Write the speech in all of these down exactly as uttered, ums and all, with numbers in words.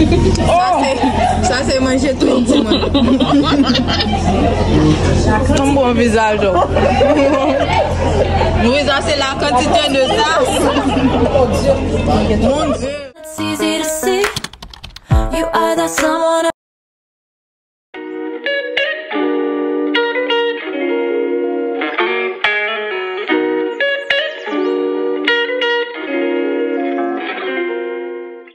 Sa se, sa se manje tou, di mwen. Yon bon vizaj, oh. Wi, sa se la quantité de sa. Mon Dieu. It's easy to see you are that someone.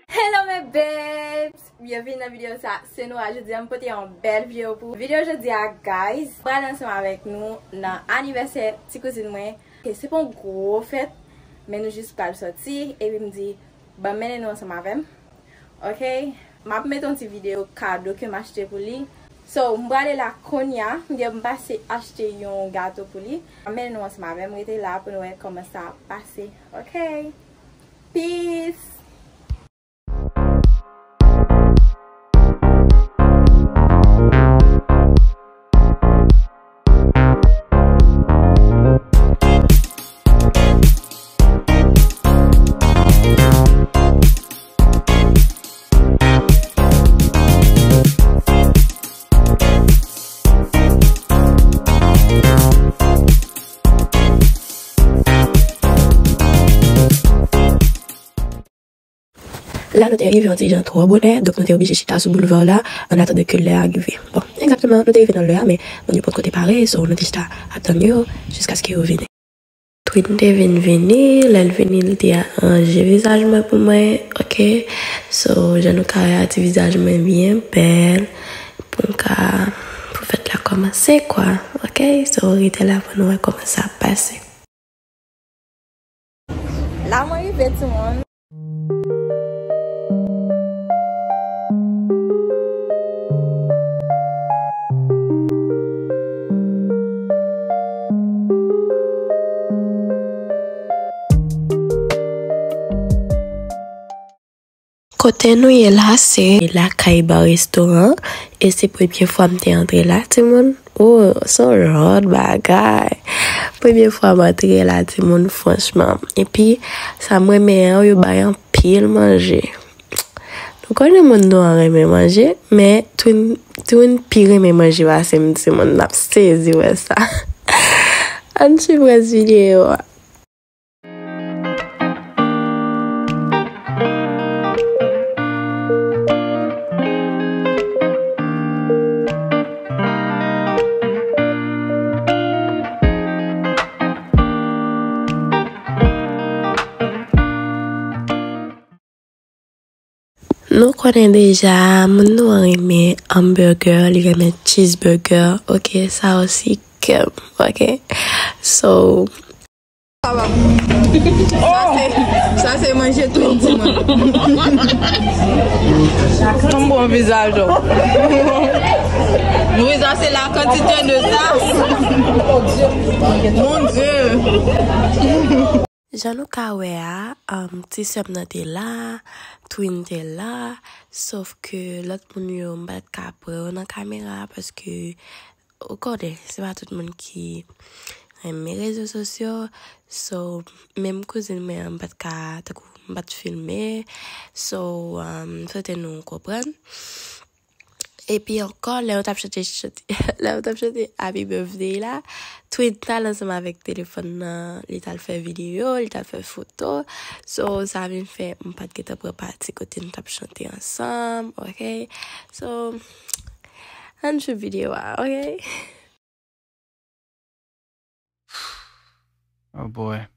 Hello, my babes! Byenvini nan videyo sa, se Noura. Jodi a, m pote yon bèl videyo pou ou. Videyo jodi a, guys, m pral ansanm avèk nou nan anivèsè ti kouzin mwen. Ke se pa yon gwo fèt, men nou jis pral sòti, epi m di, ban m mennen nou ansanm avè m. Ok? M ap mete yon ti videyo kado ke m achte pou li. So, m prale la kounye a, m gen m pase achte yon gato pou li. M ap mennen nou ansanm avè m, rete la pou nou wè kòman sa ap pase. Ok? Peace! La, nou te rive yon ti jan twò bonè, donk nou te oblije chita sou boulva la, an atandan ke lè a rive. Bon, egzakteman, nou te rive nan lè a, men moun yo potko te pare, so nou te chita ap tann yo jiskaske yo vini. Twin te vin vini, lè l vini, li te aranje vizaj mwen pou mwen, ok? So, jan nou ka wè a, ti vizaj mwen byen bèl, pou n ka, pou fèt la kòmanse, kwa, ok? So, rete la pou nou wè kòman sa ap pase. La mwen rive, timoun. Kote nou ye la, se lakay ba restoran, e se premye fwa m te antre la, timoun. Oh, se yon lòt bagay. Premye fwa m antre la, timoun, franchman. Epi, sa m renmen an, yo bay anpil manje. Nou konnen moun nou an renmen manje, men Twin, Twin pi renmen manje pase m, timoun, n ap sezi wè sa. Ann swiv rès videyo a. Nou konnen deja, moun nou an renmen hamburger, li renmen cheeseburger, ok, sa osi kè m, ok? So, sa va. Sa se, sa se manje tou, di mwen. Yon bon vizaj, oh. Wi, sa se la quantité de sa. Mon Dieu. Jan nou ka wè a, um, ti sè m nan te la, Twin te la, sòf ke lòt moun yo, m pa t ka pran yo nan kamera, paske, ou konnen, se pa tout moun ki renmen rezo sosyo, so, menm kouzin mwen an, m pa t ka, tankou, m pa t filme, so, um, m swete nou konprann. Epi ankò, lè yo t ap chante, chante, lè yo t ap chante Happy Birthday la, Twin t al ansanm avèk telefòn nan, li t al fè videyo, li t al fè foto. So, sa vin fè m pa t gentan pran pati kote nou t ap chante ansanm, ok? So, ann swiv videyo a, ok? Oh boy.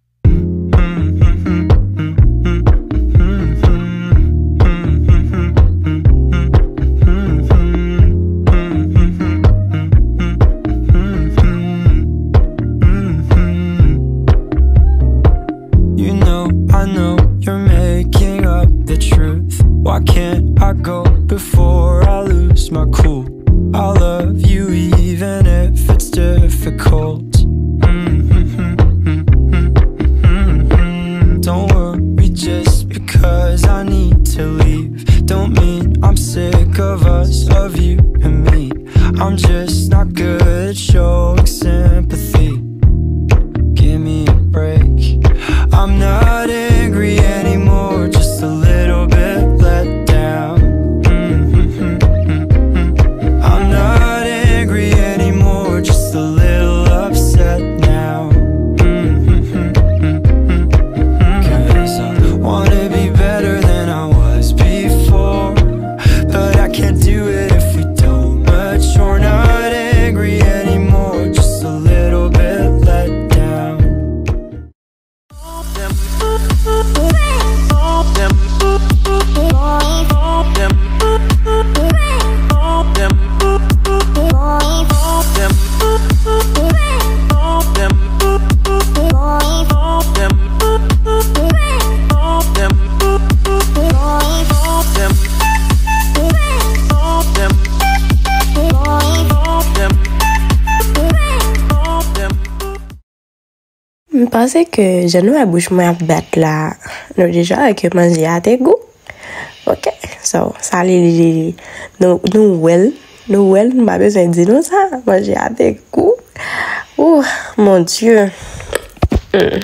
You know, I know you're making up the truth. Why can't I go before I lose my cool? I'll love you even if it's difficult. Mm-hmm. Don't worry, just because I need to leave, don't mean I'm sick of us, of you and me. I'm just not good at showing sympathy. Give me a break. I'm not angry anymore, just a little bit let down. M panse ke jan nou wè bouch mwen ap bat la, nou deja wè ke manje a te gou. Ok, so, sa li, li, li, nou, nou wè l, nou wè l, nou pa bezwen di nou sa, manje a te gou. Ouh, mon Dieu. Mm.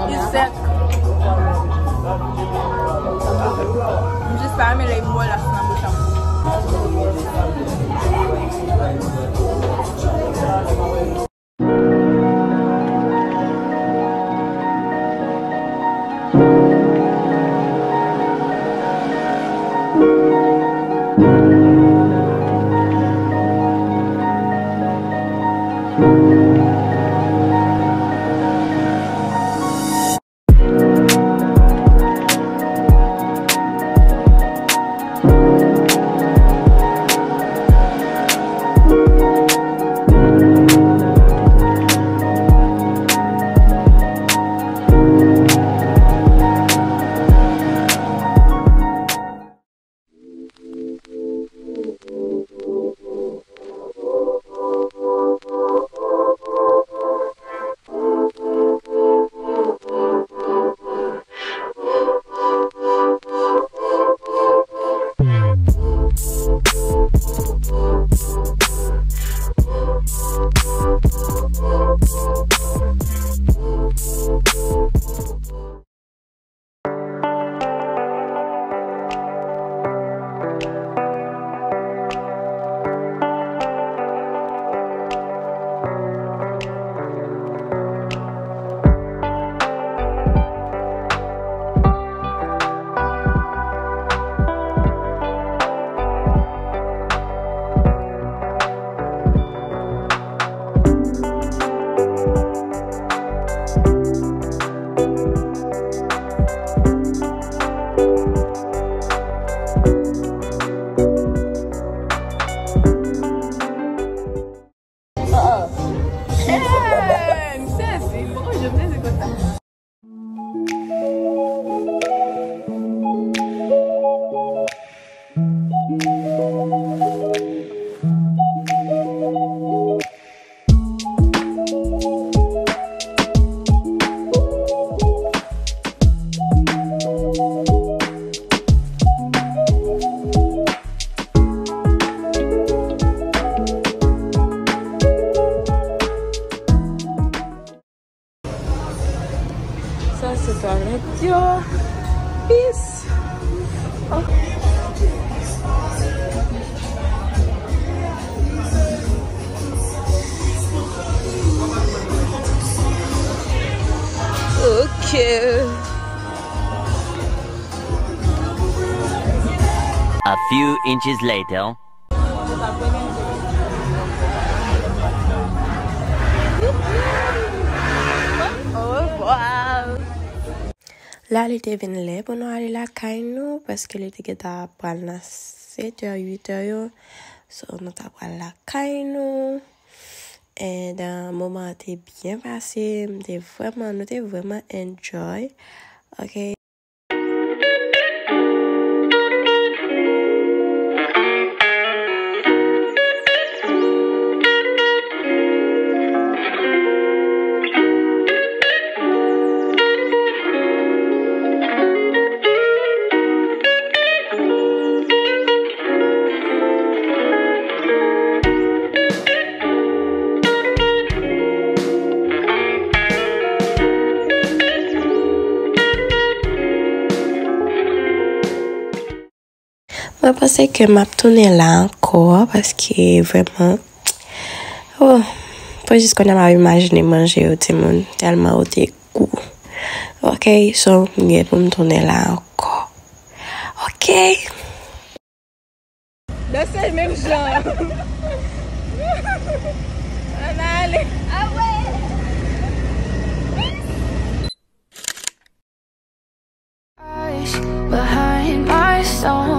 Li sèk. M jis pa renmen lè y mòl nan bouch an. Oh, oh. Hey, m sezi. Poko janm sezi konsa. Sa se twalèt yo. Peace. Oh. Ok. A few inches later. Orevwa. La, li te vin lè pou nou ale lakay nou, paske li te gentan pral nan sèt è, uit è yo. So, nou ta pral lakay nou. And, uh, moman an te byen pase, m te vrèman, nou te vrèman enjoy. Ok. Mwen panse ke m ap tounen la ankò, paske vrèman, oh, pou jis kounye a m ap imajine manje yo, timoun, tèlman yo te gou. Ok, so, m gen pou m tounen la ankò. Ok. Danse menm jan. Ann ale. Ah ouais. Behind my soul.